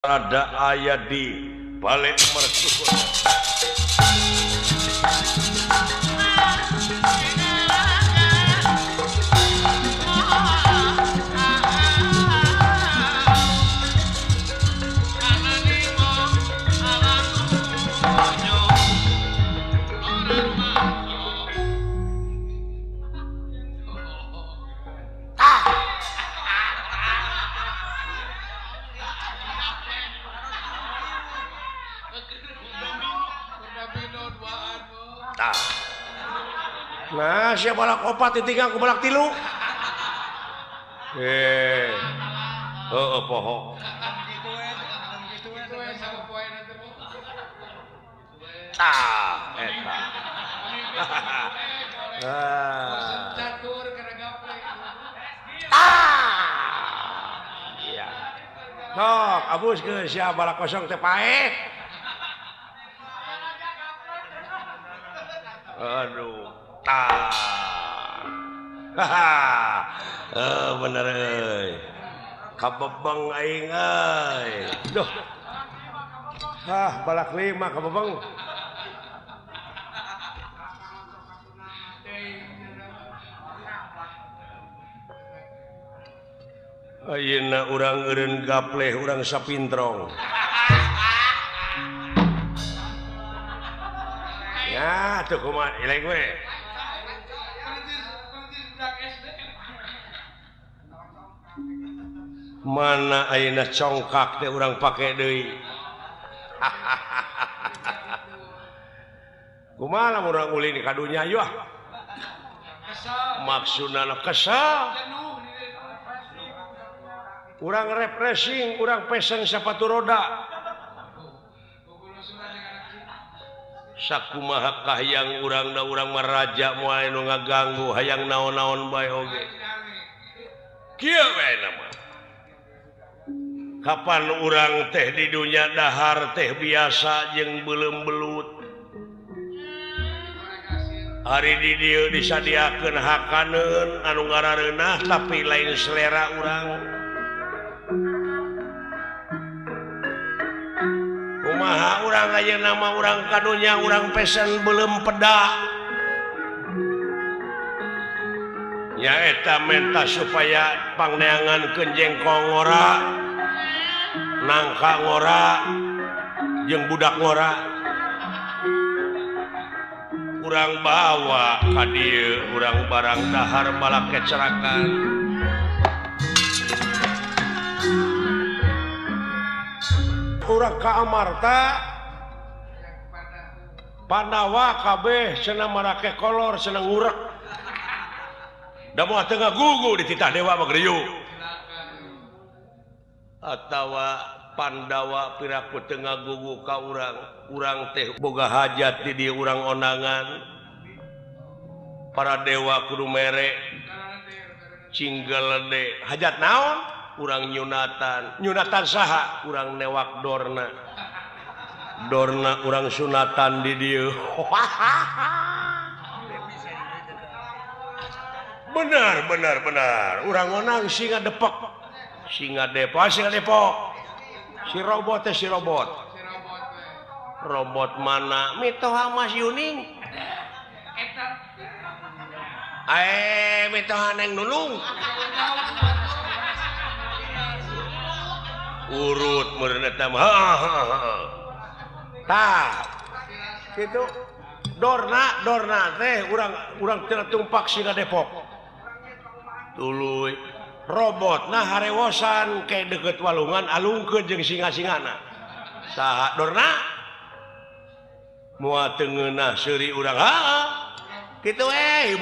Rada aya di balik mercusuar. Nah, siapa balak opat ditinggal ku balak tilu. Heeh, poho. Tah, eta. Ah. Iya. Sok, abus geus sia balak kosong teh paeh. Aduh. Haha, bener euy. Kabebeng aing euy. Duh. Hah, balak lima kabebeng. Ayeuna urang eureun gapleh urang sapintrong. Ya, tuh kumaha eleng we. Mana ayeuna congkak teh urang pake deui. Kumaha lamun urang ulin ka dunya ieu ah. Maksudna kesel. Urang refreshing, urang peseng sepatu roda. Sakumaha kahayang urang da urang mah raja moal nu ngaganggu hayang naon-naon bae oge. Kieu we nama. Kapan urang teh di dunya dahar teh biasa jeung beuleum belut. Ari di dieu disadiakeun hakaneun anu ngarareunah tapi lain selera urang. Kumaha urang ayeuna mah urang ka dunya urang pesen beuleum peda. Nyaeta menta supaya pangneangankeun jengkol ngora, nangka ngora, jeung budak ngora. Urang bawa ka dieu urang barang dahar balak kecerakan. Urang ka Amarta Pandawa kabeh cenah marake kolor cenah ngurek. Da moal teu ngagugu dititah dewa mah geriuk. Atawa Pandawa piraku teu ngagugu ka urang, urang teh boga hajat di dieu urang ondangan. Para dewa kudu mere cinggelede. Hajat naon? Urang nyunatan. Nyunatan saha? Urang newak dorna. Dorna urang sunatan di dieu. Benar, benar, benar. Urang onang singa depok. Singa depok, singa depok. Si robot teh si robot. Robot mana? Mitoha Mas Yuning. Mitoha Neng Nunung. Urut meureun eta mah. Tah. Kitu dorna dorna teh urang urang teu tumpak singa Depok. Tuluy robot nah harewosan ke deket walungan alungkeun jeung singa-singana. Saha dorna? Moal teu ngeunah seuri urang. Heeh. Kitu we.